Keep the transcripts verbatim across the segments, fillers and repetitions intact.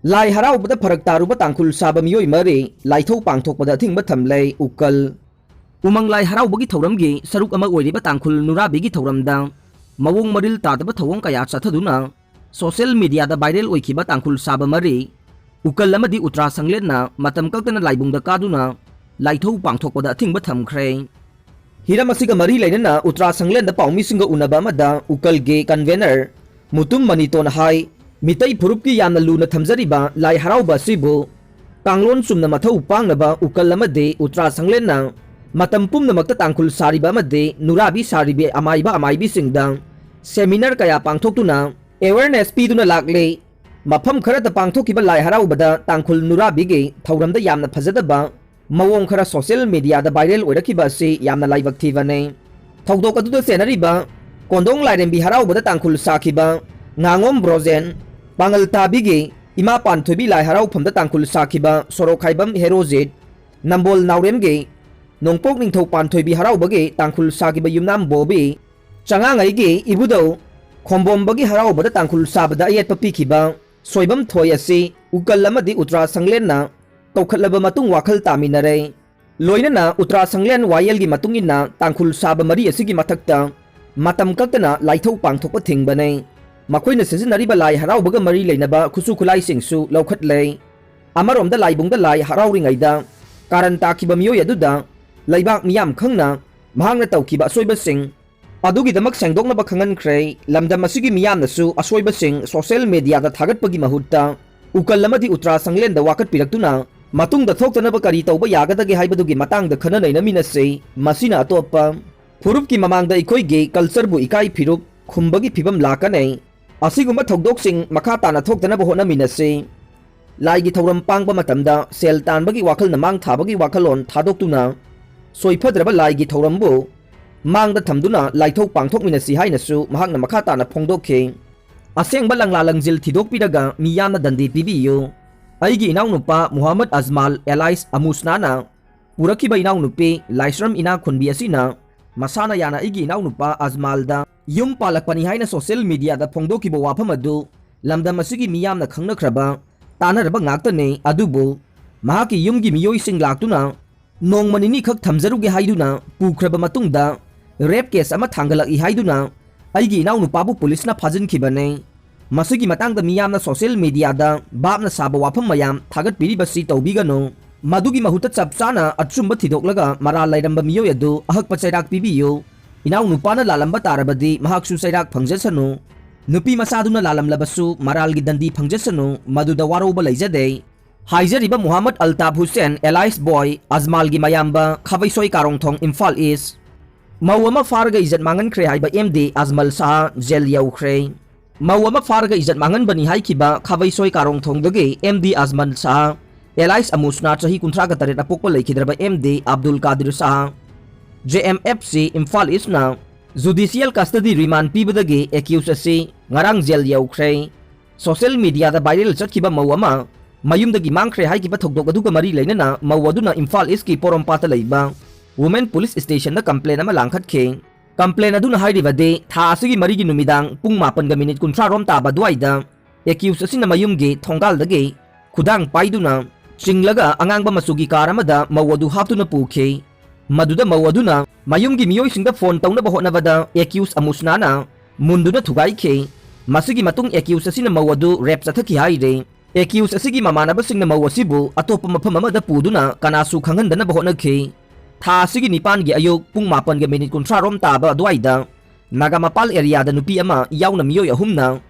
ꯂꯥꯏ ꯍꯔꯥꯎꯕꯗ ꯐꯔꯛ ꯇꯥꯔꯨꯕ ꯇꯥꯡꯈꯨꯜ ꯁꯥꯕ ꯃꯤꯑꯣꯏ ꯃꯔꯤ ꯂꯥꯏꯊꯧ ꯄꯥꯡꯊꯣꯛꯄꯗ ꯑꯊꯤꯡꯕ ꯊꯝꯂꯦ꯫ ꯎꯀꯜ꯫ ꯎꯃꯪ ꯂꯥꯏ ꯍꯔꯥꯎꯕꯒꯤ ꯊꯧꯔꯝꯒꯤ ꯁꯔꯨꯛ ꯑꯃ ꯑꯣꯏꯔꯤꯕ ꯇꯥꯡꯈꯨꯜ ꯅꯨꯔꯥꯕꯤꯒꯤ ꯊꯧꯔꯝꯗ ꯃꯑꯣꯡ ꯃꯔꯤꯜ ꯇꯥꯗꯕ ꯊꯧꯑꯣꯡ ꯀꯌꯥ ꯆꯠꯊꯗꯨꯅ ꯁꯣꯁꯤꯌꯦꯜ ꯃꯤꯗꯤꯌꯥꯗ ꯚꯥꯏꯔꯦꯜ ꯑꯣꯏꯈꯤꯕ ꯇꯥꯡꯈꯨꯜ ꯁꯥꯕ ꯃꯔꯤ, ꯎꯀꯜ ꯑꯃꯗꯤ ꯎꯇ꯭ꯔꯥ ꯁꯪꯂꯦꯟꯅ ꯃꯇꯝ ꯀꯛꯇꯅ ꯂꯥꯏꯕꯨꯡꯗ ꯀꯥꯗꯨꯅ ꯂꯥꯏꯊꯧ ꯄꯥꯡꯊꯣꯛꯄꯗ ꯑꯊꯤꯡꯕ ꯊꯝꯈ꯭ꯔꯦ꯫ ꯍꯤꯔꯝ ꯑꯁꯤꯒ ꯃꯔꯤ ꯂꯩꯅꯅ ꯎꯇ꯭ꯔꯥ ꯁꯪꯂꯦꯟꯗ ꯄꯥꯎꯃꯤꯁꯤꯡꯒ ꯎꯅꯕ ꯑꯃꯗ ꯎꯀꯜꯒꯤ ꯀꯟꯚꯦꯅꯔ ꯃꯨꯇꯨꯝ ꯃꯅꯤꯇꯣꯟ ꯍꯥꯏ, ꯃꯤꯇꯩ ꯐꯨꯔꯨꯞꯀꯤ ꯌꯥꯝꯅ ꯂꯨꯅ ꯊꯝꯖꯔꯤꯕ ꯂꯥꯏ ꯍꯔꯥꯎꯕ ꯑꯁꯤꯕꯨ ꯀꯥꯡꯂꯣꯟ ꯆꯨꯝꯅ ꯃꯊꯧ ꯄꯥꯡꯅꯕ ꯎꯀꯜ ꯑꯃꯗꯤ ꯎꯇ꯭ꯔꯥ ꯁꯪꯂꯦꯟꯅ ꯃꯇꯝ ꯄꯨꯝꯅꯃꯛꯇ ꯇꯥꯡꯈꯨꯜ ꯁꯥꯔꯤꯕ ꯑꯃꯗꯤ ꯅꯨꯔꯥꯕꯤ ꯁꯥꯔꯤꯕꯤ ꯑꯃꯥꯏꯕ ꯑꯃꯥꯏꯕꯤꯁꯤꯡꯗ ꯁꯦꯃꯤꯅꯥꯔ ꯀꯌꯥ ꯄꯥꯡꯊꯣꯛꯇꯨꯅ ꯑꯦꯋꯦꯔꯅꯦꯁ ꯄꯤꯗꯨꯅ ꯂꯥꯛꯂꯤ꯫ ꯃꯐꯝ ꯈꯔꯗ ꯄꯥꯡꯊꯣꯛꯈꯤꯕ ꯂꯥꯏ ꯍꯔꯥꯎꯕꯗ ꯇꯥꯡꯈꯨꯜ ꯅꯨꯔꯥꯕꯤꯒꯤ ꯊꯧꯔꯝꯗ ꯌꯥꯝꯅ ꯐꯖꯗꯕ ꯃꯑꯣꯡ ꯈꯔ ꯁꯣꯁꯤꯌꯦꯜ ꯃꯤꯗꯤꯌꯥꯗ ꯚꯥꯏꯔꯦꯜ ꯑꯣꯏꯔꯛꯈꯤꯕ ꯑꯁꯤ ꯌꯥꯝꯅ ꯂꯥꯏꯕꯛ ꯊꯤꯕꯅꯤ꯫ ꯊꯧꯗꯣꯛ ꯑꯗꯨꯗ ꯆꯦꯟꯅꯔꯤꯕ ꯀꯣꯟꯗꯣꯡ ꯂꯥꯏꯔꯦꯝꯕꯤ ꯍꯔꯥꯎꯕꯗ ꯇꯥꯡꯈꯨꯜ ꯁꯥꯈꯤꯕ ꯉꯥꯉꯣꯝ ꯕ꯭ꯔꯣꯖꯦꯟ, ꯄꯥꯉꯜ ꯇꯥꯕꯤꯒꯤ ꯏꯃꯥ ꯄꯥꯟꯊꯣꯏꯕꯤ ꯂꯥꯏ ꯍꯔꯥꯎꯐꯝꯗ ꯇꯥꯡꯈꯨꯜ ꯁꯥꯈꯤꯕ ꯁꯣꯔꯣꯛꯈꯥꯏꯕꯝ ꯍꯦꯔꯣꯖꯤꯠ, ꯅꯝꯕꯣꯜ ꯅꯥꯎꯔꯦꯝꯒꯤ ꯅꯣꯡꯄꯣꯛ ꯅꯤꯡꯊꯧ ꯄꯥꯟꯊꯣꯏꯕꯤ ꯍꯔꯥꯎꯕꯒꯤ ꯇꯥꯡꯈꯨꯜ ꯁꯥꯈꯤꯕ ꯌꯨꯝꯅꯥꯝ ꯕꯣꯕꯤ, ꯆꯉꯥꯡꯉꯩꯒꯤ ꯏꯕꯨꯙꯧ ꯈꯣꯝꯕꯣꯝꯕꯒꯤ ꯍꯔꯥꯎꯕꯗ ꯇꯥꯡꯈꯨꯜ ꯁꯥꯕꯗ ꯑꯌꯦꯠꯄ ꯄꯤꯈꯤꯕ ꯁꯣꯏꯕꯝ ꯊꯣꯏ ꯑꯁꯤ ꯎꯀꯜ ꯑꯃꯗꯤ ꯎꯇ꯭ꯔꯥ ꯁꯪꯂꯦꯟꯅ ꯀꯧꯈꯠꯂꯕ ꯃꯇꯨꯡ ꯋꯥꯈꯜ ꯇꯥꯃꯤꯟꯅꯔꯦ꯫ ꯂꯣꯏꯅꯅ ꯎꯇ꯭ꯔꯥ ꯁꯪꯂꯦꯟ ꯋꯥꯌꯦꯜꯒꯤ ꯃꯇꯨꯡ ꯏꯟꯅ ꯇꯥꯡꯈꯨꯜ ꯁꯥꯕ ꯃꯔꯤ ꯑꯁꯤꯒꯤ ꯃꯊꯛꯇ ꯃꯇꯝ ꯀꯛꯇꯅ ꯂꯥꯏꯊꯧ ꯄꯥꯡꯊꯣꯛꯄ ꯊꯤꯡꯕꯅꯤ꯫ ꯃꯈꯣꯏꯅ ꯁꯤꯖꯤꯟꯅꯔꯤꯕ ꯂꯥꯏ ꯍꯔꯥꯎꯕꯒ ꯃꯔꯤ ꯂꯩꯅꯕ ꯈꯨꯠꯁꯨ ꯈꯨꯠꯂꯥꯏꯁꯤꯡꯁꯨ ꯂꯧꯈꯠꯂꯦ꯫ ꯑꯃꯔꯣꯝꯗ ꯂꯥꯏꯕꯨꯡꯗ ꯂꯥꯏ ꯍꯔꯥꯎꯔꯤꯉꯩꯗ ꯀꯥꯔꯟ ꯇꯥꯈꯤꯕ ꯃꯤꯑꯣꯏ ꯑꯗꯨꯗ ꯂꯩꯕꯥꯛ ꯃꯤꯌꯥꯝ ꯈꯪꯅ ꯃꯍꯥꯛꯅ ꯇꯧꯈꯤꯕ ꯑꯁꯣꯏꯕꯁꯤꯡ ꯑꯗꯨꯒꯤꯗꯃꯛ ꯁꯦꯡꯗꯣꯛꯅꯕ ꯈꯪꯍꯟꯈ꯭ꯔꯦ꯫ ꯂꯝꯗꯝ ꯑꯁꯤꯒꯤ ꯃꯤꯌꯥꯝꯅꯁꯨ ꯑꯁꯣꯏꯕꯁꯤꯡ ꯁꯣꯁꯤꯌꯦꯜ ꯃꯤꯗꯤꯌꯥꯗ ꯊꯥꯒꯠꯄꯒꯤ ꯃꯍꯨꯠꯇ ꯎꯀꯜ ꯑꯃꯗꯤ ꯎꯇ꯭ꯔꯥ ꯁꯪꯂꯦꯟꯗ ꯋꯥꯀꯠꯄꯤꯔꯛꯇꯨꯅ ꯃꯇꯨꯡꯗ ꯊꯣꯛꯇꯅꯕ ꯀꯔꯤ ꯇꯧꯕ ꯌꯥꯒꯗꯒꯦ ꯍꯥꯏꯕꯗꯨꯒꯤ ꯃꯇꯥꯡꯗ ꯈꯟꯅ ꯅꯩꯅꯃꯤꯟꯅꯁꯤ꯫ ꯃꯁꯤꯅ ꯑꯇꯣꯞꯄ ꯐꯨꯔꯨꯞꯀꯤ ꯃꯃꯥꯡꯗ ꯑꯩꯈꯣꯏꯒꯤ ꯀꯜꯆꯔꯕꯨ ꯏꯀꯥꯏ ꯐꯤꯔꯨꯞ ꯈꯨꯝꯕꯒꯤ ꯐꯤꯕꯝ ꯂꯥꯛꯀꯅꯤ꯫ ꯑꯁꯤꯒꯨꯝꯕ ꯊꯧꯗꯣꯛꯁꯤꯡ ꯃꯈꯥ ꯇꯥꯅ ꯊꯣꯛꯇꯅꯕ ꯍꯣꯠꯅꯃꯤꯟꯅꯁꯤ꯫ ꯂꯥꯏꯒꯤ ꯊꯧꯔꯝ ꯄꯥꯡꯕ ꯃꯇꯝꯗ ꯁꯦꯜ ꯇꯥꯟꯕꯒꯤ ꯋꯥꯈꯜꯅ ꯃꯥꯡ ꯊꯥꯕꯒꯤ ꯋꯥꯈꯜꯂꯣꯟ ꯊꯥꯗꯣꯛꯇꯨꯅ ꯁꯣꯏꯐꯗ꯭ꯔꯕ ꯂꯥꯏꯒꯤ ꯊꯧꯔꯝꯕꯨ ꯃꯥꯡꯗ ꯊꯝꯗꯨꯅ ꯂꯥꯏꯊꯧ ꯄꯥꯡꯊꯣꯛꯃꯤꯟꯅꯁꯤ ꯍꯥꯏꯅꯁꯨ ꯃꯍꯥꯛꯅ ꯃꯈꯥ ꯇꯥꯅ ꯐꯣꯡꯗꯣꯛꯈꯤ꯫ ꯑꯁꯦꯡꯕ ꯂꯪꯂꯥ ꯂꯪꯖꯤꯜ ꯊꯤꯗꯣꯛꯄꯤꯔꯒ ꯃꯤꯌꯥꯝꯅ ꯗꯟꯗꯤ ꯄꯤꯕꯤꯌꯨ꯫ ꯑꯩꯒꯤ ꯏꯅꯥꯎꯅꯨꯄꯥ ꯃꯨꯍꯝꯃꯗ ꯑꯖꯃꯥꯜ ꯑꯦꯂꯥꯏꯁ ꯑꯃꯨꯁꯅꯥꯅ ꯄꯨꯔꯛꯈꯤꯕ ꯏꯅꯥꯎꯅꯨꯄꯤ ꯂꯥꯏꯁ꯭ꯔꯝ ꯏꯅꯥꯛ ꯈꯨꯟꯕꯤ ꯑꯁꯤꯅ ꯃꯁꯥꯅ ꯌꯥꯅ ꯑꯩꯒꯤ ꯏꯅꯥꯎꯅꯨꯄꯥ ꯑꯖꯃꯥꯜꯗ ꯌꯨꯝ ꯄꯥꯜꯂꯛꯄꯅꯤ ꯍꯥꯏꯅ ꯁꯣꯁꯤꯌꯦꯜ ꯃꯤꯗꯤꯌꯥꯗ ꯐꯣꯡꯗꯣꯛꯈꯤꯕ ꯋꯥꯐꯝ ꯑꯗꯨ ꯂꯝꯗꯝ ꯑꯁꯤꯒꯤ ꯃꯤꯌꯥꯝꯅ ꯈꯪꯅꯈ꯭ꯔꯕ ꯇꯥꯟꯅꯔꯕ ꯉꯥꯛꯇꯅꯤ꯫ ꯑꯗꯨꯕꯨ ꯃꯍꯥꯛꯀꯤ ꯌꯨꯝꯒꯤ ꯃꯤꯑꯣꯏꯁꯤꯡ ꯂꯥꯛꯇꯨꯅ ꯅꯣꯡꯃ ꯅꯤꯅꯤꯈꯛ ꯊꯝꯖꯔꯨꯒꯦ ꯍꯥꯏꯗꯨꯅ ꯄꯨꯈ꯭ꯔꯕ ꯃꯇꯨꯡꯗ rape case ꯑꯃ ꯊꯥꯡꯒꯠꯂꯛꯏ ꯍꯥꯏꯗꯨꯅ ꯑꯩꯒꯤ ꯏꯅꯥꯎꯅꯨꯄꯥꯕꯨ ꯄꯨꯂꯤꯁꯅ ꯐꯥꯖꯤꯟꯈꯤꯕꯅꯤ꯫ ꯃꯁꯤꯒꯤ ꯃꯇꯥꯡꯗ ꯃꯤꯌꯥꯝꯅ social mediaꯗ ꯚꯥꯞꯅ ꯁꯥꯕ ꯋꯥꯐꯝ ꯃꯌꯥꯝ ꯊꯥꯒꯠꯄꯤꯔꯤꯕꯁꯤ ꯇꯧꯕꯤꯒꯅꯨ꯫ ꯃꯗꯨꯒꯤ ꯃꯍꯨꯠꯇ ꯆꯞ ꯆꯥꯅ ꯑꯆꯨꯝꯕ ꯊꯤꯗꯣꯛꯂꯒ ꯃꯔꯥꯜ ꯂꯩꯔꯝꯕ ꯃꯤꯑꯣꯏ ꯑꯗꯨ ꯑꯍꯛꯄ ꯆꯩꯔꯥꯛ ꯄꯤꯕꯤꯌꯨ꯫ ꯏꯅꯥꯎꯅꯨꯄꯥꯅ ꯂꯥꯜꯂꯝꯕ ꯇꯥꯔꯕꯗꯤ ꯃꯍꯥꯛꯁꯨ ꯆꯩꯔꯥꯛ ꯐꯪꯖꯁꯅꯨ꯫ ꯅꯨꯄꯤ ꯃꯆꯥꯗꯨꯅ ꯂꯥꯜꯂꯝꯂꯕꯁꯨ ꯃꯔꯥꯜꯒꯤ ꯗꯟꯗꯤ ꯐꯪꯖꯁꯅꯨ, ꯃꯗꯨꯗ ꯋꯥꯔꯧꯕ ꯂꯩꯖꯗꯦ꯫ ꯍꯥꯏꯖꯔꯤꯕ ꯃꯨꯍꯝꯃꯗ ꯑꯜꯇꯥꯐ ꯍꯨꯁꯦꯟ alias ꯕꯣꯏ ꯑꯖꯃꯥꯜꯒꯤ ꯃꯌꯥꯝꯕ, ꯈꯥꯕꯩꯁꯣꯏ ꯀꯥꯔꯣꯡꯊꯣꯡ, ꯏꯝꯐꯥꯜ ꯏꯁ꯫ ꯃꯧ ꯑꯃ ꯐꯥꯔꯒ ꯏꯖꯠ ꯃꯥꯡꯍꯟꯈ꯭ꯔꯦ ꯍꯥꯏꯕ ꯑꯦꯝ ꯗꯤ ꯑꯖꯃꯜ ꯁꯍꯥ ꯖꯦꯜ ꯌꯧꯈ꯭ꯔꯦ꯫ ꯃꯧ ꯑꯃ ꯐꯥꯔꯒ ꯏꯖꯠ ꯃꯥꯡꯍꯟꯕꯅꯤ ꯍꯥꯏꯈꯤꯕ ꯈꯥꯕꯩꯁꯣꯏ ꯀꯥꯔꯣꯡꯊꯣꯡꯗꯒꯤ ꯑꯦꯝ ꯗꯤ ꯑꯖꯃꯜ ꯁꯍꯥ alias ꯑꯃꯨꯁꯅꯥ ꯆꯍꯤ ꯀꯨꯟꯊ꯭ꯔꯥꯒ ꯇꯔꯦꯠ ꯑꯄꯣꯛꯄ ꯂꯩꯈꯤꯗ꯭ꯔꯕ M D Abdul Kadir Shah, J M F C Imphal ꯏꯁꯅ judicial custody remand ꯄꯤꯕꯗꯒꯤ accused ꯑꯁꯤ ꯉꯔꯥꯡ ꯖꯦꯜ ꯌꯧꯈ꯭ꯔꯦ꯫ Social mediaꯗ viral ꯆꯠꯈꯤꯕ ꯃꯧ ꯑꯃ ꯃꯌꯨꯝꯗꯒꯤ ꯃꯥꯡꯈ꯭ꯔꯦ ꯍꯥꯏꯈꯤꯕ ꯊꯧꯗꯣꯛ ꯑꯗꯨꯒ ꯃꯔꯤ ꯂꯩꯅꯅ ꯃꯧ ꯑꯗꯨꯅ ꯏꯝꯐꯥꯜ ꯏꯁꯀꯤ ꯄꯣꯔꯣꯝꯄꯥꯠꯇ ꯂꯩꯕ Women Police Stationꯗ complain ꯑꯃ ꯂꯥꯡꯈꯠꯈꯤ꯫ Complain ꯑꯗꯨꯅ ꯍꯥꯏꯔꯤꯕꯗꯤ ꯊꯥ ꯑꯁꯤꯒꯤ ꯃꯔꯤꯒꯤ ꯅꯨꯃꯤꯗꯥꯡ ꯄꯨꯡ ꯃꯥꯄꯟꯒ ꯃꯤꯅꯤꯠ ꯀꯨꯟꯊ꯭ꯔꯥ ꯔꯣꯝ ꯇꯥꯕ ꯑꯗꯨꯋꯥꯏꯗ accused ꯑꯁꯤꯅ ꯃꯌꯨꯝꯒꯤ ꯊꯣꯡꯒꯥꯜꯗꯒꯤ ꯈꯨꯗꯥꯡ ꯄꯥꯏꯗꯨꯅ ꯆꯤꯡꯂꯒ ꯑꯉꯥꯡꯕ ꯃꯆꯨꯒꯤ car ꯑꯃꯗ ꯃꯧ ꯑꯗꯨ ꯍꯥꯞꯇꯨꯅ ꯄꯨꯈꯤ꯫ ꯃꯗꯨꯗ ꯃꯧ ꯑꯗꯨꯅ ꯃꯌꯨꯝꯒꯤ ꯃꯤꯑꯣꯏꯁꯤꯡꯗ phone ꯇꯧꯅꯕ ꯍꯣꯠꯅꯕꯗ accused ꯑꯃꯨꯁꯅꯥꯅ ꯃꯨꯟꯗꯨꯅ ꯊꯨꯒꯥꯏꯈꯤ꯫ ꯃꯁꯤꯒꯤ ꯃꯇꯨꯡ accused ꯑꯁꯤꯅ ꯃꯧ ꯑꯗꯨ rape ꯆꯠꯊꯈꯤ ꯍꯥꯏꯔꯤ꯫ Accused ꯑꯁꯤꯒꯤ ꯃꯃꯥꯟꯅꯕꯁꯤꯡꯅ ꯃꯧ ꯑꯁꯤꯕꯨ ꯑꯇꯣꯞꯄ ꯃꯐꯝ ꯑꯃꯗ ꯄꯨꯗꯨꯅ ꯀꯅꯥꯁꯨ ꯈꯪꯍꯟꯗꯅꯕ ꯍꯣꯠꯅꯈꯤ꯫ ꯊꯥ ꯑꯁꯤꯒꯤ ꯅꯤꯄꯥꯟꯒꯤ ꯑꯌꯨꯛ ꯄꯨꯡ ꯃꯥꯄꯟꯒ ꯃꯤꯅꯤꯠ ꯀꯨꯟꯊ꯭ꯔꯥ ꯔꯣꯝ ꯇꯥꯕ ꯑꯗꯨꯋꯥꯏꯗ ꯅꯥꯒꯥꯃꯄꯥꯜ areaꯗ ꯅꯨꯄꯤ ꯑꯃ ꯌꯥꯎꯅ ꯃꯤꯑꯣꯏ ꯑꯍꯨꯝꯅ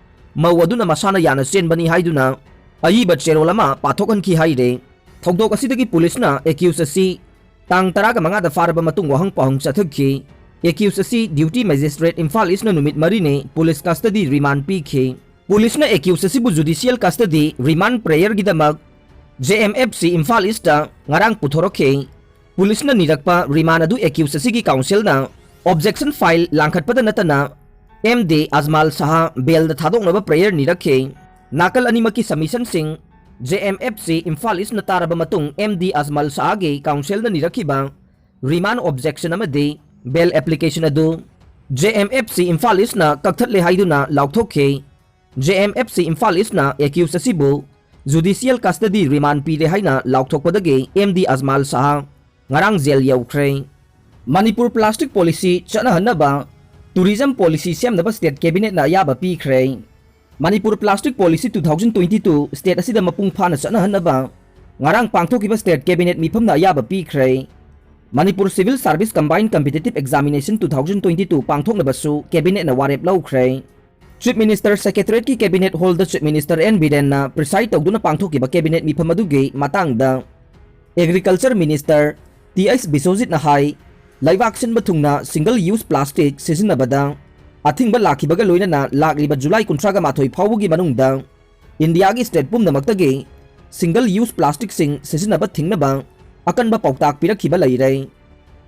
ꯃꯧ ꯑꯗꯨꯅ ꯃꯁꯥꯅ ꯌꯥꯅ ꯆꯦꯟꯕꯅꯤ ꯍꯥꯏꯗꯨꯅ ꯑꯏꯕ ꯆꯦꯔꯣꯜ ꯑꯃ ꯄꯥꯊꯣꯛꯍꯟꯈꯤ ꯍꯥꯏꯔꯦ꯫ ꯊꯧꯗꯣꯛ ꯑꯁꯤꯗꯒꯤ ꯄꯨꯂꯤꯁꯅ accused ꯑꯁꯤ ꯇꯥꯡ ꯇꯔꯥꯒ ꯃꯉꯥꯗ ꯐꯥꯔꯕ ꯃꯇꯨꯡ ꯋꯥꯍꯪ ꯄꯥꯎꯍꯪ ꯆꯠꯊꯈꯤ꯫ Accused ꯑꯁꯤ duty magistrate ꯏꯝꯐꯥꯜ ꯏꯁꯅ ꯅꯨꯃꯤꯠ ꯃꯔꯤꯅꯤ police custody remand ꯄꯤꯈꯤ꯫ ꯄꯨꯂꯤꯁꯅ accused ꯑꯁꯤꯕꯨ judicial custody remand prayerꯒꯤꯗꯃꯛ J M F C Imphal east ꯉꯔꯥꯡ ꯄꯨꯊꯣꯔꯛꯈꯤ꯫ ꯄꯨꯂꯤꯁꯅ ꯅꯤꯔꯛꯄ remand ꯑꯗꯨ accused ꯑꯁꯤꯒꯤ counselꯅ objection file ꯂꯥꯡꯈꯠꯄꯗ ꯅꯠꯇꯅ M D ꯑꯖꯃꯥꯜ ꯁꯍꯥ bailꯗ ꯊꯥꯗꯣꯛꯅꯕ prayer ꯅꯤꯔꯛꯈꯤ꯫ ꯅꯥꯀꯜ ꯑꯅꯤꯃꯛꯀꯤ submissionꯁꯤꯡ J M F C Imphal ꯏꯁꯅ ꯇꯥꯔꯕ ꯃꯇꯨꯡ M D ꯑꯖꯃꯥꯜ ꯁꯍꯥꯒꯤ counselꯅ ꯅꯤꯔꯛꯈꯤꯕ remand objection ꯑꯃꯗꯤ bail application ꯑꯗꯨ J M F C Imphal ꯏꯁꯅ ꯀꯛꯊꯠꯂꯦ ꯍꯥꯏꯗꯨꯅ ꯂꯥꯎꯊꯣꯛꯈꯤ꯫ J M F C Imphal ꯏꯁꯅ accused ꯑꯁꯤꯕꯨ ꯖꯨꯗꯤꯁꯤꯌꯦꯜ ꯀꯁꯇꯗꯤ ꯔꯤꯃꯥꯟ ꯄꯤꯔꯦ ꯍꯥꯏꯅ ꯂꯥꯎꯊꯣꯛꯄꯗꯒꯤ ꯑꯦꯝ ꯗꯤ ꯑꯖꯃꯥꯜ ꯁꯍꯥ ꯉꯔꯥꯡ ꯖꯦꯜ ꯌꯧꯈ꯭ꯔꯦ꯫ ꯃꯅꯤꯄꯨꯔ ꯄ꯭ꯂꯥꯁꯇꯤꯛ ꯄꯣꯂꯤꯁꯤ ꯆꯠꯅꯍꯟꯅꯕ ꯇꯨꯔꯤꯖꯝ ꯄꯣꯂꯤꯁꯤ ꯁꯦꯝꯅꯕ ꯁ꯭ꯇꯦꯠ ꯀꯦꯕꯤꯅꯦꯠꯅ ꯑꯌꯥꯕ ꯄꯤꯈ꯭ꯔꯦ꯫ Manipur plastic policy two thousand twenty two state ꯑꯁꯤꯗ ꯃꯄꯨꯡ ꯐꯥꯅ ꯆꯠꯅꯍꯟꯅꯕ ꯉꯔꯥꯡ ꯄꯥꯡꯊꯣꯛꯈꯤꯕ ꯁ꯭ꯇꯦꯠ ꯀꯦꯕꯤꯅꯦꯠ ꯃꯤꯐꯝꯅ ꯑꯌꯥꯕ ꯄꯤꯈ꯭ꯔꯦ꯫ Manipur civil service combined competitive examination two thousand twenty two ꯄꯥꯡꯊꯣꯛꯅꯕꯁꯨ ꯀꯦꯕꯤꯅꯦꯠꯅ ꯋꯥꯔꯦꯞ ꯂꯧꯈ꯭ꯔꯦ꯫ ꯆꯤꯐ ꯃꯤꯅꯤꯁꯇꯔ ꯁꯦꯀ꯭ꯔꯦꯇꯔꯤꯌꯦꯠꯀꯤ ꯀꯦꯕꯤꯅꯦꯠ ꯍꯣꯜꯗ ꯆꯤꯐ ꯃꯤꯅꯤꯁꯇꯔ ꯑꯦꯟ ꯕꯤꯔꯦꯟꯅ ꯄ꯭ꯔꯤꯁꯥꯏꯗ ꯇꯧꯗꯨꯅ ꯄꯥꯡꯊꯣꯛꯈꯤꯕ ꯀꯦꯕꯤꯅꯦꯠ ꯃꯤꯐꯝ ꯑꯗꯨꯒꯤ ꯃꯇꯥꯡꯗ ꯑꯦꯒ꯭ꯔꯤꯀꯜꯆꯔ ꯃꯤꯅꯤꯁꯇꯔ ꯇꯤ ꯑꯩꯆ ꯕꯤꯁꯣꯖꯤꯠꯅ ꯍꯥꯏ, ꯂꯩꯕꯥꯛ ꯁꯤꯟꯕ ꯊꯨꯡꯅ ꯁꯤꯡꯒꯜ ꯌꯨꯁ ꯄ꯭ꯂꯥꯁꯇꯤꯛ ꯁꯤꯖꯤꯟꯅꯕꯗ ꯑꯊꯤꯡꯕ ꯂꯥꯛꯈꯤꯕꯒ ꯂꯣꯏꯅꯅ ꯂꯥꯛꯂꯤꯕ ꯖꯨꯂꯥꯏ ꯀꯨꯟꯊ꯭ꯔꯥꯒ ꯃꯥꯊꯣꯏ ꯐꯥꯎꯕꯒꯤ ꯃꯅꯨꯡꯗ ꯏꯟꯗꯤꯌꯥꯒꯤ ꯁ꯭ꯇꯦꯠ ꯄꯨꯝꯅꯃꯛꯇꯒꯤ ꯁꯤꯡꯒꯜ ꯌꯨꯁ ꯄ꯭ꯂꯥꯁꯇꯤꯛꯁꯤꯡ ꯁꯤꯖꯤꯟꯅꯕ ꯊꯤꯡꯅꯕ ꯑꯀꯟꯕ ꯄꯥꯎꯇꯥꯛ ꯄꯤꯔꯛꯈꯤꯕ ꯂꯩꯔꯦ꯫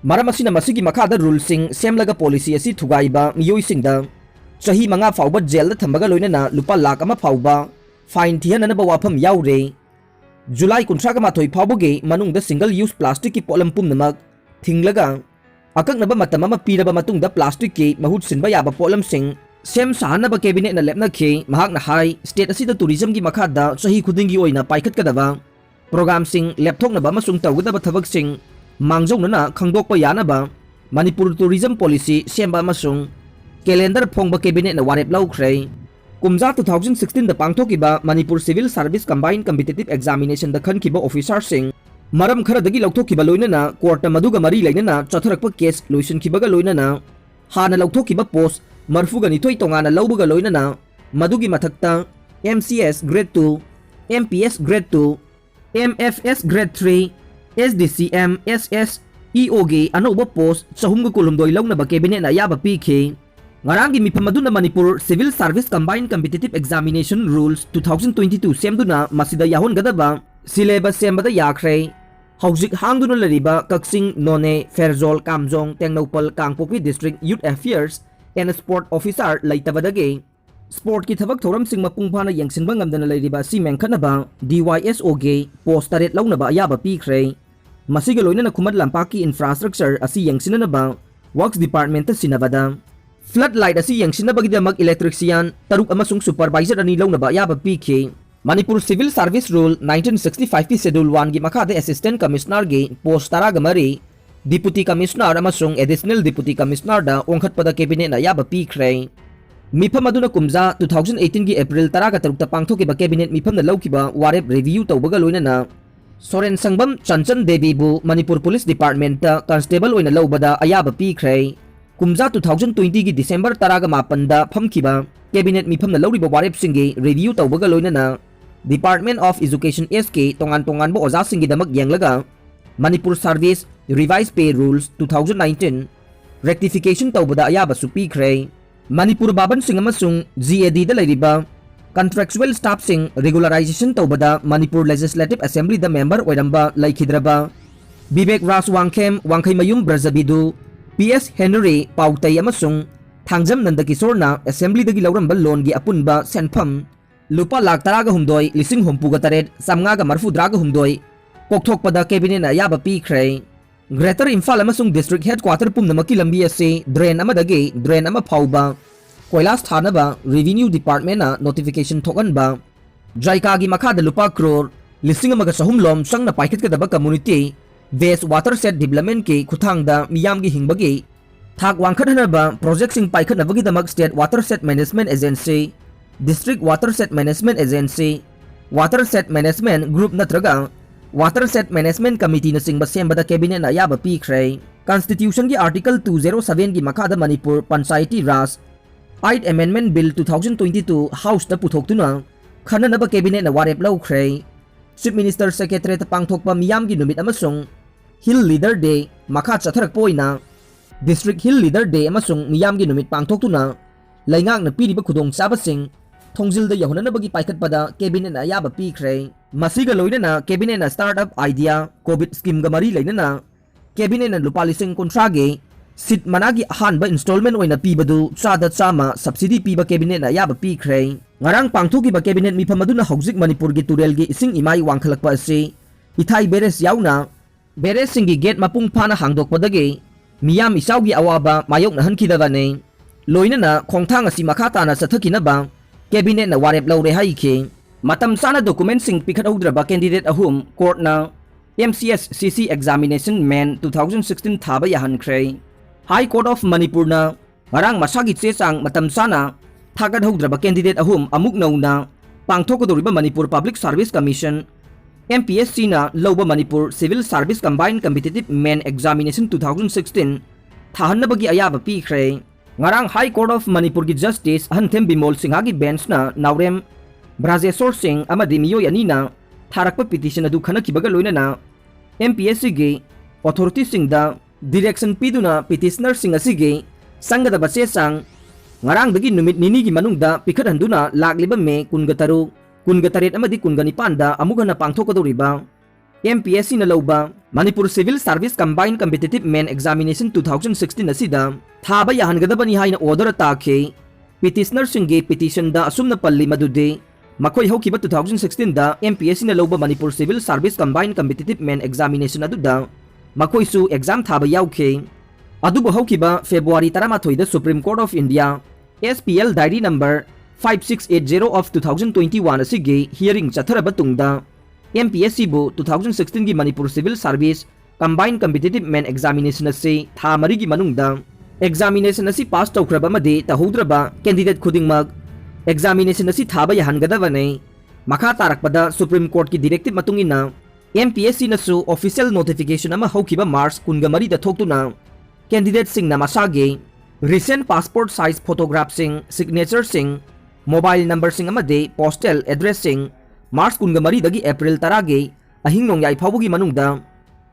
ꯃꯔꯝ ꯑꯁꯤꯅ ꯃꯁꯤꯒꯤ ꯃꯈꯥꯗ ꯔꯨꯜꯁꯤꯡ ꯁꯦꯝꯂꯒ ꯄꯣꯂꯤꯁꯤ ꯑꯁꯤ ꯊꯨꯒꯥꯏꯕ ꯃꯤꯑꯣꯏꯁꯤꯡꯗ ꯆꯍꯤ ꯃꯉꯥ ꯐꯥꯎꯕ ꯖꯦꯜꯗ ꯊꯝꯕꯒ ꯂꯣꯏꯅꯅ ꯂꯨꯄꯥ ꯂꯥꯈ ꯑꯃ ꯐꯥꯎꯕ ꯐꯥꯏꯟ ꯊꯤꯍꯟꯅꯅꯕ ꯋꯥꯐꯝ ꯌꯥꯎꯔꯦ꯫ ꯖꯨꯂꯥꯏ ꯀꯨꯟꯊ꯭ꯔꯥꯒ ꯃꯥꯊꯣꯏ ꯐꯥꯎꯕꯒꯤ ꯃꯅꯨꯡꯗ ꯁꯤꯡꯒꯜ ꯌꯨꯁ ꯄ꯭ꯂꯥꯁꯇꯤꯛꯀꯤ ꯄꯣꯠꯂꯝ ꯄꯨꯝꯅꯃꯛ ꯊꯤꯡꯂꯒ ꯑꯀꯛꯅꯕ ꯃꯇꯝ ꯑꯃ ꯄꯤꯔꯕ ꯃꯇꯨꯡꯗ ꯄ꯭ꯂꯥꯁꯇꯤꯛꯀꯤ ꯃꯍꯨꯠ ꯁꯤꯟꯕ ꯌꯥꯕ ꯄꯣꯠꯂꯝꯁꯤꯡ ꯁꯦꯝ ꯁꯥꯍꯟꯅꯕ ꯀꯦꯕꯤꯅꯦꯠꯅ ꯂꯦꯞꯅꯈꯤ꯫ ꯃꯍꯥꯛꯅ ꯍꯥꯏ, ꯁ꯭ꯇꯦꯠ ꯑꯁꯤꯗ ꯇꯨꯔꯤꯖꯝꯒꯤ ꯃꯈꯥꯗ ꯆꯍꯤ ꯈꯨꯗꯤꯡꯒꯤ ꯑꯣꯏꯅ ꯄꯥꯏꯈꯠꯀꯗꯕ ꯄ꯭ꯔꯣꯒ꯭ꯔꯥꯝꯁꯤꯡ ꯂꯦꯞꯊꯣꯛꯅꯕ ꯑꯃꯁꯨꯡ ꯇꯧꯒꯗꯕ ꯊꯕꯛꯁꯤꯡ ꯃꯥꯡꯖꯧꯅꯅ ꯈꯪꯗꯣꯛꯄ ꯌꯥꯅꯕ ꯃꯅꯤꯄꯨꯔ ꯇꯨꯔꯤꯖꯝ ꯄꯣꯂꯤꯁꯤ ꯁꯦꯝꯕ ꯑꯃꯁꯨꯡ ꯀꯦꯂꯦꯟꯗꯔ ꯐꯣꯡꯕ ꯀꯦꯕꯤꯅꯦꯠꯅ ꯋꯥꯔꯦꯞ ꯂꯧꯈ꯭ꯔꯦ꯫ ꯀꯨꯝꯖꯥ two thousand sixteen ꯗ ꯄꯥꯡꯊꯣꯛꯈꯤꯕ Manipur civil service combined competitive ꯑꯦꯛꯖꯥꯃꯤꯅꯦꯁꯟꯗ ꯈꯟꯈꯤꯕ ꯑꯣꯐꯤꯁꯥꯔꯁꯤꯡ ꯃꯔꯝ ꯈꯔꯗꯒꯤ ꯂꯧꯊꯣꯛꯈꯤꯕ ꯂꯣꯏꯅꯅ ꯀꯣꯔꯠꯇ ꯃꯗꯨꯒ ꯃꯔꯤ ꯂꯩꯅꯅ ꯆꯠꯊꯔꯛꯄ ꯀꯦꯁ ꯂꯣꯏꯁꯤꯟꯈꯤꯕꯒ ꯂꯣꯏꯅꯅ ꯍꯥꯟꯅ ꯂꯧꯊꯣꯛꯈꯤꯕ ꯄꯣꯁ ꯃꯔꯤꯐꯨꯒ ꯅꯤꯊꯣꯏ ꯇꯣꯉꯥꯟꯅ ꯂꯧꯕꯒ ꯂꯣꯏꯅꯅ ꯃꯗꯨꯒꯤ ꯃꯊꯛꯇ M C S grade two, M P S grade two, M F S grade three, S D C M, ꯑꯦꯁ ꯑꯦꯁ ꯏ ꯑꯣꯒꯤ ꯑꯅꯧꯕ ꯄꯣꯁ ꯆꯍꯨꯝꯒ ꯀꯨꯟꯍꯨꯝꯗꯣꯏ ꯂꯧꯅꯕ ꯀꯦꯕꯤꯅꯦꯠꯅ ꯑꯌꯥꯕ ꯄꯤꯈꯤ꯫ ꯉꯔꯥꯡꯒꯤ ꯃꯤꯐꯝ ꯑꯗꯨꯅ Manipur civil service combined competitive examination rules two thousand twenty two ꯁꯦꯝꯗꯨꯅ ꯃꯁꯤꯗ ꯌꯥꯎꯍꯟꯒꯗꯕ ꯁꯤꯂꯦꯕꯁ ꯁꯦꯝꯕꯗ ꯌꯥꯈ꯭ꯔꯦ꯫ ꯍꯧꯖꯤꯛ ꯍꯥꯡꯗꯨꯅ ꯂꯩꯔꯤꯕ Kakching, Noney, Pherzawl, Kamjong, Tengnoupal, Kangpokpi district youth affairs and sport officer ꯂꯩꯇꯕꯗꯒꯤ ꯁ꯭ꯄꯣꯔꯠꯀꯤ ꯊꯕꯛ ꯊꯧꯔꯝꯁꯤꯡ ꯃꯄꯨꯡ ꯐꯥꯅ ꯌꯦꯡꯁꯤꯟꯕ ꯉꯝꯗꯅ ꯂꯩꯔꯤꯕ ꯑꯁꯤ ꯃꯦꯟꯈꯠꯅꯕ ꯗꯤ ꯋꯥꯏ ꯑꯦꯁ ꯑꯣꯒꯤ ꯄꯣꯁ ꯇꯔꯦꯠ ꯂꯧꯅꯕ ꯑꯌꯥꯕ ꯄꯤꯈ꯭ꯔꯦ꯫ ꯃꯁꯤꯒ ꯂꯣꯏꯅꯅ ꯈꯨꯃꯟ ꯂꯝꯄꯥꯛꯀꯤ ꯏꯟꯐ꯭ꯔꯥꯁ꯭ꯇ꯭ꯔꯛꯆꯔ ꯑꯁꯤ ꯌꯦꯡꯁꯤꯟꯅꯅꯕ ꯋꯔꯛꯁ ꯗꯤꯄꯥꯔꯠꯃꯦꯟꯠꯇ ꯁꯤꯟꯅꯕꯗ ꯐ꯭ꯂꯠ ꯂꯥꯏꯠ ꯑꯁꯤ ꯌꯦꯡꯁꯤꯟꯅꯕꯒꯤꯗꯃꯛ ꯏꯂꯦꯛꯇ꯭ꯔꯤꯁꯤꯌꯥꯟ ꯇꯔꯨꯛ ꯑꯃꯁꯨꯡ ꯁꯨꯄꯔꯚꯥꯏꯖꯔ ꯑꯅꯤ ꯂꯧꯅꯕ ꯑꯌꯥꯕ ꯄꯤꯈꯤ꯫ Manipur Civil Service Rule nineteen sixty five ꯀꯤ Schedule one ꯒꯤ ꯃꯈꯥꯗ Assistant Commissioner ꯒꯤ post ꯇꯔꯥꯒ ꯃꯔꯤ, Deputy Commissioner ꯑꯃꯁꯨꯡ Additional Deputy Commissioner ꯗ ꯑꯣꯟꯈꯠꯄꯗ Cabinet ꯅ ꯑꯌꯥꯕ ꯄꯤꯈ꯭ꯔꯦ꯫ ꯃꯤꯐꯝ ꯑꯗꯨꯅ ꯀꯨꯝꯖꯥ two thousand eighteen ꯒꯤ April ꯇꯔꯥꯒ ꯇꯔꯨꯛꯇ ꯄꯥꯡꯊꯣꯛꯈꯤꯕ Cabinet ꯃꯤꯐꯝꯅ ꯂꯧꯈꯤꯕ ꯋꯥꯔꯦꯞ review ꯇꯧꯕꯒ ꯂꯣꯏꯅꯅ ꯁꯣꯔꯦꯟ ꯁꯪꯕꯝ ꯆꯟꯆꯟ ꯗꯦꯕꯤꯕꯨ ꯃꯅꯤꯄꯨꯔ Police Department ꯇ constable ꯑꯣꯏꯅ ꯂꯧꯕꯗ ꯑꯌꯥꯕ ꯄꯤꯈ꯭ꯔꯦ꯫ ꯀꯨꯝꯖꯥ two thousand twenty ꯒꯤ December ꯇꯔꯥꯒ ꯃꯥꯄꯟꯗ ꯐꯝꯈꯤꯕ Cabinet ꯃꯤꯐꯝꯅ ꯂꯧꯔꯤꯕ ꯋꯥꯔꯦꯞꯁꯤꯡꯒꯤ review ꯇꯧꯕꯒ ꯂꯣꯏꯅꯅ Department of Education S ꯀꯤ ꯇꯣꯉꯥꯟ ꯇꯣꯉꯥꯟꯕ ꯑꯣꯖꯥꯁꯤꯡꯒꯤꯗꯃꯛ ꯌꯦꯡꯂꯒ Manipur Service Revised Pay Rules two thousand nineteen rectification ꯇꯧꯕꯗ ꯑꯌꯥꯕꯁꯨ ꯄꯤꯈ꯭ꯔꯦ꯫ ꯃꯅꯤꯄꯨꯔ ꯚꯥꯕꯟꯁꯤꯡ ꯑꯃꯁꯨꯡ G A D ꯗ ꯂꯩꯔꯤꯕ contractual staff ꯁꯤꯡ regularization ꯇꯧꯕꯗ ꯃꯅꯤꯄꯨꯔ Legislative Assembly ꯗ member ꯑꯣꯏꯔꯝꯕ ꯂꯩꯈꯤꯗ꯭ꯔꯕ ꯕꯤꯕꯦꯛ ꯔꯥꯖ Wangkhem, ꯋꯥꯡꯈꯩꯃꯌꯨꯝ Brajabidhu, P S Henry ꯄꯥꯎꯇꯩ ꯑꯃꯁꯨꯡ ꯊꯥꯡꯖꯝ ꯅꯟꯗꯀꯤꯁꯣꯔꯅ Assembly ꯗꯒꯤ ꯂꯧꯔꯝꯕ loan ꯒꯤ ꯑꯄꯨꯟꯕ ꯁꯦꯟꯐꯝ ꯂꯨꯄꯥ ꯂꯥꯈ ꯇꯔꯥꯒ ꯍꯨꯝꯗꯣꯏ, ꯂꯤꯁꯤꯡ ꯍꯨꯝꯐꯨꯒ ꯇꯔꯦꯠ, ꯆꯥꯃꯉꯥꯒ ꯃꯔꯤꯐꯨꯇꯔꯥꯒ ꯍꯨꯝꯗꯣꯏ ꯀꯣꯛꯊꯣꯛꯄꯗ Cabinet ꯅ ꯑꯌꯥꯕ ꯄꯤꯈ꯭ꯔꯦ꯫ Greater ꯏꯝꯐꯥꯜ ꯑꯃꯁꯨꯡ District Headquarter ꯄꯨꯝꯅꯃꯛꯀꯤ ꯂꯝꯕꯤ ꯑꯁꯤ drain ꯑꯃꯗꯒꯤ drain ꯑꯃ ꯐꯥꯎꯕ ꯀꯣꯏꯂꯥꯁ ꯊꯥꯅꯕ Revenue Department ꯅ notification ꯊꯣꯛꯍꯟꯕ, JICA ꯒꯤ ꯃꯈꯥꯗ ꯂꯨꯄꯥ ꯀ꯭ꯔꯣꯔ ꯂꯤꯁꯤꯡ ꯑꯃꯒ ꯆꯍꯨꯝ ꯂꯣꯝ ꯆꯪꯅ ꯄꯥꯏꯈꯠꯀꯗꯕ Community Based Watershed Development ꯀꯤ ꯈꯨꯠꯊꯥꯡꯗ ꯃꯤꯌꯥꯝꯒꯤ ꯍꯤꯡꯕꯒꯤ ꯊꯥꯛ ꯋꯥꯡꯈꯠꯍꯟꯅꯕ project ꯁꯤꯡ ꯄꯥꯏꯈꯠꯅꯕꯒꯤꯗꯃꯛ State Watershed Management Agency, District Watershed Management Agency, Watershed Management Group ꯅꯠꯇ꯭ꯔꯒ Watershed Management Committee ꯅꯆꯤꯡꯕ ꯁꯦꯝꯕꯗ Cabinet ꯅ ꯑꯌꯥꯕ ꯄꯤꯈ꯭ꯔꯦ꯫ Constitution ꯒꯤ Article two zero seven ꯒꯤ ꯃꯈꯥꯗ Manipur Panchayati Raj Eighth Amendment Bill two thousand twenty-two House ꯇ ꯄꯨꯊꯣꯛꯇꯨꯅ ꯈꯟꯅꯅꯕ Cabinet ꯅ ꯋꯥꯔꯦꯞ ꯂꯧꯈ꯭ꯔꯦ꯫ Chief Minister Secretariat ꯇ ꯄꯥꯡꯊꯣꯛꯄ ꯃꯤꯌꯥꯝꯒꯤ ꯅꯨꯃꯤꯠ ꯑꯃꯁꯨꯡ Hill Leader Day ꯃꯈꯥ ꯆꯠꯊꯔꯛꯄ ꯑꯣꯏꯅ District Hill Leader Day ꯑꯃꯁꯨꯡ ꯃꯤꯌꯥꯝꯒꯤ ꯅꯨꯃꯤꯠ ꯄꯥꯡꯊꯣꯛꯇꯨꯅ ꯂꯩꯉꯥꯛꯅ ꯄꯤꯔꯤꯕ ꯈꯨꯗꯣꯡꯆꯥꯕꯁꯤꯡ ꯊꯣꯡꯖꯤꯜꯗ ꯌꯧꯍꯟꯅꯅꯕꯒꯤ ꯄꯥꯏꯈꯠꯄꯗ Cabinet ꯅ ꯑꯌꯥꯕ ꯄꯤꯈ꯭ꯔꯦ꯫ ꯃꯁꯤꯒ ꯂꯣꯏꯅꯅ Cabinet ꯅ Startup Idea COVID scheme ꯒ ꯃꯔꯤ ꯂꯩꯅꯅ Cabinet ꯅ ꯂꯨꯄꯥ ꯂꯤꯁꯤꯡ ꯀꯨꯟꯊ꯭ꯔꯥꯒꯤ seed money ꯒꯤ ꯑꯍꯥꯟꯕ installment ꯑꯣꯏꯅ ꯄꯤꯕꯗꯨ ꯆꯥꯗ ꯆꯥꯝꯃ subsidy ꯄꯤꯕ Cabinet ꯅ ꯑꯌꯥꯕ ꯄꯤꯈ꯭ꯔꯦ꯫ ꯉꯔꯥꯡ ꯄꯥꯡꯊꯣꯛꯈꯤꯕ Cabinet ꯃꯤꯐꯝ ꯑꯗꯨꯅ ꯍꯧꯖꯤꯛ ꯃꯅꯤꯄꯨꯔꯒꯤ ꯇꯨꯔꯦꯜꯒꯤ ꯏꯁꯤꯡ ꯏꯃꯥꯏ ꯋꯥꯡꯈꯠꯂꯛꯄ ꯑꯁꯤ ꯏꯊꯥꯏ barrage ꯌꯥꯎꯅ barrage ꯁꯤꯡꯒꯤ gate ꯃꯄꯨꯡ ꯐꯥꯅ ꯍꯥꯡꯗꯣꯛꯄꯗꯒꯤ ꯃꯤꯌꯥꯝ ꯏꯆꯥꯎꯒꯤ ꯑꯋꯥꯕ ꯃꯥꯌꯣꯛꯅꯍꯟꯈꯤꯗꯕꯅꯤ꯫ ꯂꯣꯏꯅꯅ ꯈꯣꯡꯊꯥꯡ ꯑꯁꯤ ꯃꯈꯥ ꯇꯥꯅ ꯆꯠꯊꯈꯤꯅꯕ Cabinet ꯅ ꯋꯥꯔꯦꯞ ꯂꯧꯔꯦ ꯍꯥꯏꯈꯤ꯫ ꯃꯇꯝ ꯆꯥꯅ documentꯁꯤꯡ ꯄꯤꯈꯠꯍꯧꯗ꯭ꯔꯕ candidate ꯑꯍꯨꯝ courtꯅ M C S C C examination main two thousand sixteen ꯊꯥꯕ ꯌꯥꯍꯟꯈ꯭ꯔꯦ꯫ High Court of Manipurꯅ ꯉꯔꯥꯡ ꯃꯁꯥꯒꯤ ꯆꯦ ꯆꯥꯡ ꯃꯇꯝ ꯆꯥꯅ ꯊꯥꯒꯠꯍꯧꯗ꯭ꯔꯕ candidate ꯑꯍꯨꯝ ꯑꯃꯨꯛ ꯅꯧꯅ ꯄꯥꯡꯊꯣꯛꯀꯗꯧꯔꯤꯕ Manipur Public Service Commission, M P S Cꯅ ꯂꯧꯕ Manipur Civil Service Combined Competitive Main Examination two thousand sixteen ꯊꯥꯍꯟꯅꯕꯒꯤ ꯑꯌꯥꯕ ꯄꯤꯈ꯭ꯔꯦ꯫ ꯉꯔꯥꯡ High Court of Manipurꯒꯤ Justice ꯑꯍꯟꯊꯦꯝ Bimol ꯁꯤꯡꯍꯒꯤ benchꯅ ꯅꯥꯎꯔꯦꯝ ꯕ꯭ꯔꯥꯖꯦꯁꯣꯔ ꯁꯤꯡ ꯑꯃꯗꯤ ꯃꯤꯑꯣꯏ ꯑꯅꯤꯅ ꯊꯥꯔꯛꯄ petition ꯑꯗꯨ ꯈꯟꯅꯈꯤꯕꯒ ꯂꯣꯏꯅꯅ M P S Cꯒꯤ authorityꯁꯤꯡꯗ direction ꯄꯤꯗꯨꯅ petitionerꯁꯤꯡ ꯑꯁꯤꯒꯤ ꯆꯪꯒꯗꯕ ꯆꯦ ꯆꯥꯡ ꯉꯔꯥꯡꯗꯒꯤ ꯅꯨꯃꯤꯠ ꯅꯤꯅꯤꯒꯤ ꯃꯅꯨꯡꯗ ꯄꯤꯈꯠꯍꯟꯗꯨꯅ ꯂꯥꯛꯂꯤꯕ ꯃꯦ ꯀꯨꯟꯒ ꯇꯔꯨꯛ, ꯀꯨꯟꯒ ꯇꯔꯦꯠ ꯑꯃꯗꯤ ꯀꯨꯟꯒ ꯅꯤꯄꯥꯟꯗ ꯑꯃꯨꯛ ꯍꯟꯅ ꯄꯥꯡꯊꯣꯛꯀꯗꯧꯔꯤꯕ M P S Cꯅ ꯂꯧꯕ Manipur Civil Service Combined Competitive Main Examination two thousand sixteen ꯑꯁꯤꯗ ꯊꯥꯕ ꯌꯥꯍꯟꯒꯗꯕꯅꯤ ꯍꯥꯏꯅ order ꯇꯥꯈꯤ꯫ Petitionerꯁꯤꯡꯒꯤ petitionꯗ ꯑꯁꯨꯝꯅ ꯄꯜꯂꯤ ꯃꯗꯨꯗꯤ ꯃꯈꯣꯏ ꯍꯧꯈꯤꯕ two thousand sixteenꯗ M P S Cꯅ ꯂꯧꯕ Manipur Civil Service Combined Competitive Main Examination ꯑꯗꯨꯗ ꯃꯈꯣꯏꯁꯨ exam ꯊꯥꯕ ꯌꯥꯎꯈꯤ꯫ ꯑꯗꯨꯕꯨ ꯍꯧꯈꯤꯕ February ꯇꯔꯥꯃꯥꯊꯣꯏꯗ Supreme Court of India, S P L diary number five six eight zero of two thousand twenty-one ꯑꯁꯤꯒꯤ hearing ꯆꯠꯊꯔꯕ ꯇꯨꯡꯗ M P S Cꯕꯨ two thousand sixteenꯒꯤ Manipur Civil Service Combined Competitive Main Examination ꯑꯁꯤ ꯊꯥ ꯃꯔꯤꯒꯤ ꯃꯅꯨꯡꯗ examination ꯑꯁꯤ pass ꯇꯧꯈ꯭ꯔꯕ ꯑꯃꯗꯤ ꯇꯧꯍꯧꯗ꯭ꯔꯕ candidate ꯈꯨꯗꯤꯡꯃꯛ examination ꯑꯁꯤ ꯊꯥꯕ ꯌꯥꯍꯟꯒꯗꯕꯅꯤ꯫ ꯃꯈꯥ ꯇꯥꯔꯛꯄꯗ Supreme Courtꯀꯤ directive ꯃꯇꯨꯡ ꯏꯟꯅ M P S Cꯅꯁꯨ official notification ꯑꯃ ꯍꯧꯈꯤꯕ March ꯀꯨꯟꯒ ꯃꯔꯤꯗ ꯊꯣꯛꯇꯨꯅ candidateꯁꯤꯡꯅ ꯃꯁꯥꯒꯤ recent passport size photographꯁꯤꯡ, signatureꯁꯤꯡ, mobile numberꯁꯤꯡ ꯑꯃꯗꯤ postal addressꯁꯤꯡ March ꯀꯨꯟꯒ ꯃꯔꯤꯗꯒꯤ April ꯇꯔꯥꯒꯤ ꯑꯍꯤꯡ ꯅꯣꯡꯌꯥꯏ ꯐꯥꯎꯕꯒꯤ ꯃꯅꯨꯡꯗ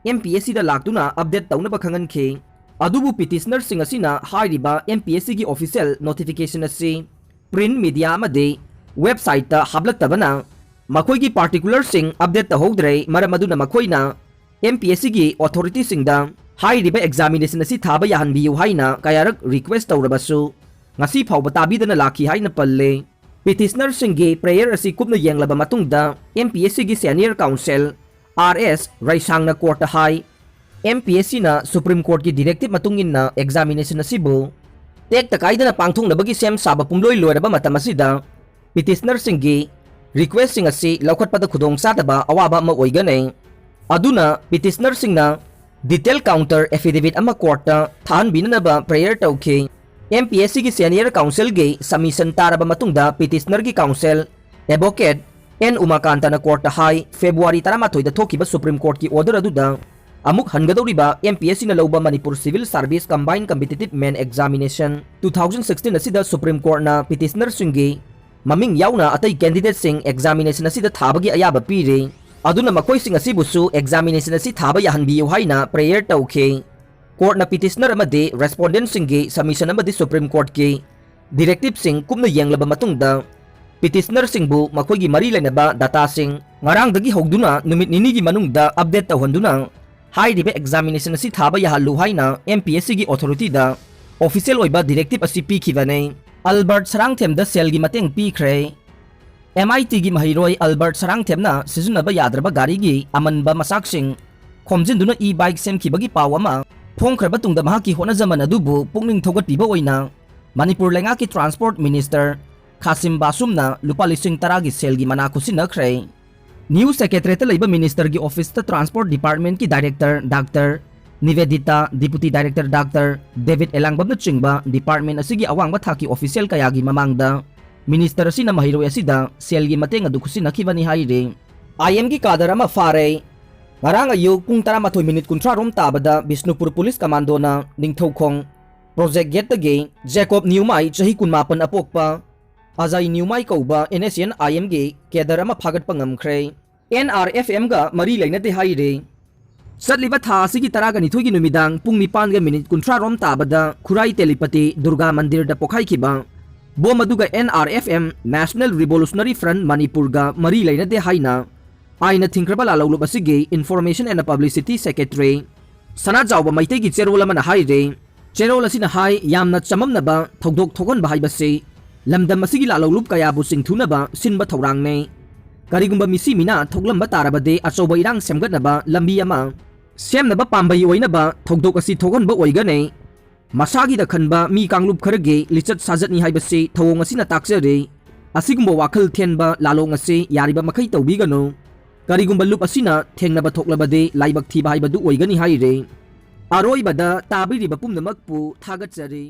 M P S Cꯗ ꯂꯥꯛꯇꯨꯅ update ꯇꯧꯅꯕ ꯈꯪꯍꯟꯈꯤ꯫ ꯑꯗꯨꯕꯨ petitionerꯁꯤꯡ ꯑꯁꯤꯅ ꯍꯥꯏꯔꯤꯕ M P S Cꯒꯤ official notification ꯑꯁꯤ print media ꯑꯃꯗꯤ websiteꯇ ꯍꯥꯞꯂꯛꯇꯕꯅ ꯃꯈꯣꯏꯒꯤ particularꯁꯤꯡ update ꯇꯧꯍꯧꯗ꯭ꯔꯦ꯫ ꯃꯔꯝ ꯑꯗꯨꯅ ꯃꯈꯣꯏꯅ M P S Cꯒꯤ authorityꯁꯤꯡꯗ ꯍꯥꯏꯔꯤꯕ examination ꯑꯁꯤ ꯊꯥꯕ ꯌꯥꯍꯟꯕꯤꯌꯨ ꯍꯥꯏꯅ ꯀꯌꯥꯔꯛ request ꯇꯧꯔꯕꯁꯨ ꯉꯁꯤ ꯐꯥꯎꯕ ꯇꯥꯕꯤꯗꯅ ꯂꯥꯛꯈꯤ ꯍꯥꯏꯅ ꯄꯜꯂꯦ꯫ Petitionerꯁꯤꯡꯒꯤ prayer ꯑꯁꯤ ꯀꯨꯞꯅ ꯌꯦꯡꯂꯕ ꯃꯇꯨꯡꯗ M P S Cꯒꯤ senior counsel R S ꯔꯩꯁꯥꯡꯅ courtꯇ ꯍꯥꯏ, M P S Cꯅ Supreme Courtꯀꯤ directive ꯃꯇꯨꯡ ꯏꯟꯅ examination ꯑꯁꯤꯕꯨ ꯇꯦꯛꯇ ꯀꯥꯏꯗꯅ ꯄꯥꯡꯊꯣꯛꯅꯕꯒꯤ ꯁꯦꯝ ꯁꯥꯕ ꯄꯨꯝꯂꯣꯏ ꯂꯣꯏꯔꯕ ꯃꯇꯝ ꯑꯁꯤꯗ petitionerꯁꯤꯡꯒꯤ requestꯁꯤꯡ ꯑꯁꯤ ꯂꯧꯈꯠꯄꯗ ꯈꯨꯗꯣꯡꯆꯥꯗꯕ ꯑꯋꯥꯕ ꯑꯃ ꯑꯣꯏꯒꯅꯤ꯫ ꯑꯗꯨꯅ petitionerꯁꯤꯡꯅ detail counter affidavit ꯑꯃ courtꯇ ꯊꯥꯍꯟꯕꯤꯅꯅꯕ prayer ꯇꯧꯈꯤ꯫ MPSCꯒꯤ senior counselꯒꯤ submission ꯇꯥꯔꯕ ꯃꯇꯨꯡꯗ petitionerꯒꯤ counsel advocate N ꯎꯃꯥꯀꯥꯟꯇꯅ courtꯇ ꯍꯥꯏ, February ꯇꯔꯥꯃꯥꯊꯣꯏꯗ ꯊꯣꯛꯈꯤꯕ Supreme Courtꯀꯤ order ꯑꯗꯨꯗ ꯑꯃꯨꯛ ꯍꯟꯒꯗꯧꯔꯤꯕ MPSCꯅ ꯂꯧꯕ Manipur Civil Service Combined Competitive Main Examination two thousand sixteen ꯑꯁꯤꯗ Supreme Courtꯅ petitionerꯁꯤꯡꯒꯤ ꯃꯃꯤꯡ ꯌꯥꯎꯅ ꯑꯇꯩ candidateꯁꯤꯡ examination ꯑꯁꯤꯗ ꯊꯥꯕꯒꯤ ꯑꯌꯥꯕ ꯄꯤꯔꯤ꯫ ꯑꯗꯨꯅ ꯃꯈꯣꯏꯁꯤꯡ ꯑꯁꯤꯕꯨꯁꯨ examination ꯑꯁꯤ ꯊꯥꯕ ꯌꯥꯍꯟꯕꯤꯌꯨ ꯍꯥꯏꯅ prayer ꯇꯧꯈꯤ꯫ Courtꯅ petitioner ꯑꯃꯗꯤ respondentꯁꯤꯡꯒꯤ submission ꯑꯃꯗꯤ Supreme Courtꯀꯤ directiveꯁꯤꯡ ꯀꯨꯞꯅ ꯌꯦꯡꯂꯕ ꯃꯇꯨꯡꯗ petitionerꯁꯤꯡꯕꯨ ꯃꯈꯣꯏꯒꯤ ꯃꯔꯤ ꯂꯩꯅꯕ dataꯁꯤꯡ ꯉꯔꯥꯡꯗꯒꯤ ꯍꯧꯗꯨꯅ ꯅꯨꯃꯤꯠ ꯅꯤꯅꯤꯒꯤ ꯃꯅꯨꯡꯗ update ꯇꯧꯍꯟꯗꯨꯅ ꯍꯥꯏꯔꯤꯕ examination ꯑꯁꯤ ꯊꯥꯕ ꯌꯥꯍꯜꯂꯨ ꯍꯥꯏꯅ MPSCꯒꯤ authorityꯗ official ꯑꯣꯏꯕ directive ꯑꯁꯤ ꯄꯤꯈꯤꯕꯅꯤ꯫ ꯑꯜꯕꯔꯠ ꯁꯔꯥꯡꯊꯦꯝꯗ cellꯒꯤ ꯃꯇꯦꯡ ꯄꯤꯈ꯭ꯔꯦ꯫ MITꯒꯤ ꯃꯍꯩꯔꯣꯏ ꯑꯜꯕꯔꯠ ꯁꯔꯥꯡꯊꯦꯝꯅ ꯁꯤꯖꯤꯟꯅꯕ ꯌꯥꯗ꯭ꯔꯕ ꯒꯥꯔꯤꯒꯤ ꯑꯃꯟꯕ ꯃꯆꯥꯛꯁꯤꯡ ꯈꯣꯝꯖꯤꯟꯗꯨꯅ e-bike ꯁꯦꯝꯈꯤꯕꯒꯤ ꯄꯥꯎ ꯑꯃ ꯐꯣꯡꯈ꯭ꯔꯕ ꯇꯨꯡꯗ ꯃꯍꯥꯛꯀꯤ ꯍꯣꯠꯅꯖꯃꯟ ꯑꯗꯨꯕꯨ ꯄꯨꯛꯅꯤꯡ ꯊꯧꯒꯠꯄꯤꯕ ꯑꯣꯏꯅ ꯃꯅꯤꯄꯨꯔ ꯂꯩꯉꯥꯛꯀꯤ transport minister ꯈꯥꯁꯤꯝ ꯕꯥꯁꯨꯝꯅ ꯂꯨꯄꯥ ꯂꯤꯁꯤꯡ ꯇꯔꯥꯒꯤ cellꯒꯤ ꯃꯅꯥ ꯈꯨꯠꯁꯤꯟꯅꯈ꯭ꯔꯦ꯫ New secretariatꯇ ꯂꯩꯕ ministerꯒꯤ officeꯇ transport departmentꯀꯤ director Doctor Nivedita, deputy director Doctor ꯗꯦꯕꯤꯠ ꯑꯦꯂꯥꯡꯕꯝꯅꯆꯤꯡꯕ department ꯑꯁꯤꯒꯤ ꯑꯋꯥꯡꯕ ꯊꯥꯛꯀꯤ official ꯀꯌꯥꯒꯤ ꯃꯃꯥꯡꯗ minister ꯑꯁꯤꯅ ꯃꯍꯩꯔꯣꯏ ꯑꯁꯤꯗ cellꯒꯤ ꯃꯇꯦꯡ ꯑꯗꯨ ꯈꯨꯠꯁꯤꯟꯅꯈꯤꯕꯅꯤ ꯍꯥꯏꯔꯤ꯫ IMꯒꯤ cadre ꯑꯃ ꯐꯥꯔꯦ꯫ ꯉꯔꯥꯡ ꯑꯌꯨꯛ ꯄꯨꯡ ꯇꯔꯥꯃꯥꯊꯣꯏ minute ꯀꯨꯟꯊ꯭ꯔꯥ ꯔꯣꯝ ꯇꯥꯕꯗ ꯕꯤꯁꯅꯨꯄꯨꯔ police commandoꯅ ꯅꯤꯡꯊꯧꯈꯣꯡ project gateꯇꯒꯤ ꯖꯦꯀꯣꯕ ꯅ꯭ꯌꯨꯃꯥꯏ, ꯆꯍꯤ ꯀꯨꯟꯃꯥꯄꯟ ꯑꯄꯣꯛꯄ, ꯑꯖꯥꯏ ꯅ꯭ꯌꯨꯃꯥꯏ ꯀꯧꯕ NSCN-IMꯒꯤ cadre ꯑꯃ ꯐꯥꯒꯠꯄ ꯉꯝꯈ꯭ꯔꯦ꯫ NRFMꯒ ꯃꯔꯤ ꯂꯩꯅꯗꯦ ꯍꯥꯏꯔꯤ꯫ ꯆꯠꯂꯤꯕ ꯊꯥ ꯑꯁꯤꯒꯤ ꯇꯔꯥꯒ ꯅꯤꯊꯣꯏꯒꯤ ꯅꯨꯃꯤꯗꯥꯡ ꯄꯨꯡ ꯅꯤꯄꯥꯟꯒ minute ꯀꯨꯟꯊ꯭ꯔꯥ ꯔꯣꯝ ꯇꯥꯕꯗ ꯈꯨꯔꯥꯏ ꯇꯦꯂꯤꯄꯇꯤ ꯗꯨꯔꯒꯥ ꯃꯟꯗꯤꯔꯗ ꯄꯣꯈꯥꯏꯈꯤꯕ bomb ꯑꯗꯨꯒ NRFM, National Revolutionary Front ꯃꯅꯤꯄꯨꯔꯒ ꯃꯔꯤ ꯂꯩꯅꯗꯦ ꯍꯥꯏꯅ ꯑꯥꯏꯟꯅ ꯊꯤꯡꯈ꯭ꯔꯕ ꯂꯥꯂꯧꯂꯨꯞ ꯑꯁꯤꯒꯤ Information and Publicity Secretary ꯁꯅꯥꯖꯥꯎꯕ ꯃꯩꯇꯩꯒꯤ ꯆꯦꯔꯣꯜ ꯑꯃꯅ ꯍꯥꯏꯔꯤ꯫ ꯆꯦꯔꯣꯜ ꯑꯁꯤꯅ ꯍꯥꯏ, ꯌꯥꯝꯅ ꯆꯃꯝꯅꯕ ꯊꯧꯗꯣꯛ ꯊꯣꯛꯍꯟꯕ ꯍꯥꯏꯕꯁꯤ ꯂꯝꯗꯝ ꯑꯁꯤꯒꯤ ꯂꯥꯂꯧꯂꯨꯞ ꯀꯌꯥꯕꯨ ꯆꯤꯡꯊꯨꯅꯕ ꯁꯤꯟꯕ ꯊꯧꯔꯥꯡꯅꯤ꯫ ꯀꯔꯤꯒꯨꯝꯕ ꯃꯤꯁꯤ ꯃꯤꯅꯥ ꯊꯣꯛꯂꯝꯕ ꯇꯥꯔꯕꯗꯤ ꯑꯆꯧꯕ ꯏꯔꯥꯡ ꯁꯦꯝꯒꯠꯅꯕ ꯂꯝꯕꯤ ꯑꯃ ꯁꯦꯝꯅꯕ ꯄꯥꯝꯕꯩ ꯑꯣꯏꯅꯕ ꯊꯧꯗꯣꯛ ꯑꯁꯤ ꯊꯣꯛꯍꯟꯕ ꯑꯣꯏꯒꯅꯤ꯫ ꯃꯁꯥꯒꯤꯗ ꯈꯟꯕ ꯃꯤ ꯀꯥꯡꯂꯨꯞ ꯈꯔꯒꯤ ꯂꯤꯆꯠ ꯁꯥꯖꯠꯅꯤ ꯍꯥꯏꯕꯁꯤ ꯊꯧꯑꯣꯡ ꯑꯁꯤꯅ ꯇꯥꯛꯆꯔꯤ꯫ ꯑꯁꯤꯒꯨꯝꯕ ꯋꯥꯈꯜ ꯊꯦꯟꯕ ꯂꯥꯂꯣꯡ ꯑꯁꯤ ꯌꯥꯔꯤꯕ ꯃꯈꯩ ꯇꯧꯕꯤꯒꯅꯨ꯫ ꯀꯔꯤꯒꯨꯝꯕ ꯂꯨꯞ ꯑꯁꯤꯅ ꯊꯦꯡꯅꯕ ꯊꯣꯛꯂꯕꯗꯤ ꯂꯥꯏꯕꯛ ꯊꯤꯕ ꯍꯥꯏꯕꯗꯨ ꯑꯣꯏꯒꯅꯤ ꯍꯥꯏꯔꯤ꯫ ꯑꯔꯣꯏꯕꯗ ꯇꯥꯕꯤꯔꯤꯕ ꯄꯨꯝꯅꯃꯛꯄꯨ ꯊꯥꯒꯠꯆꯔꯤ꯫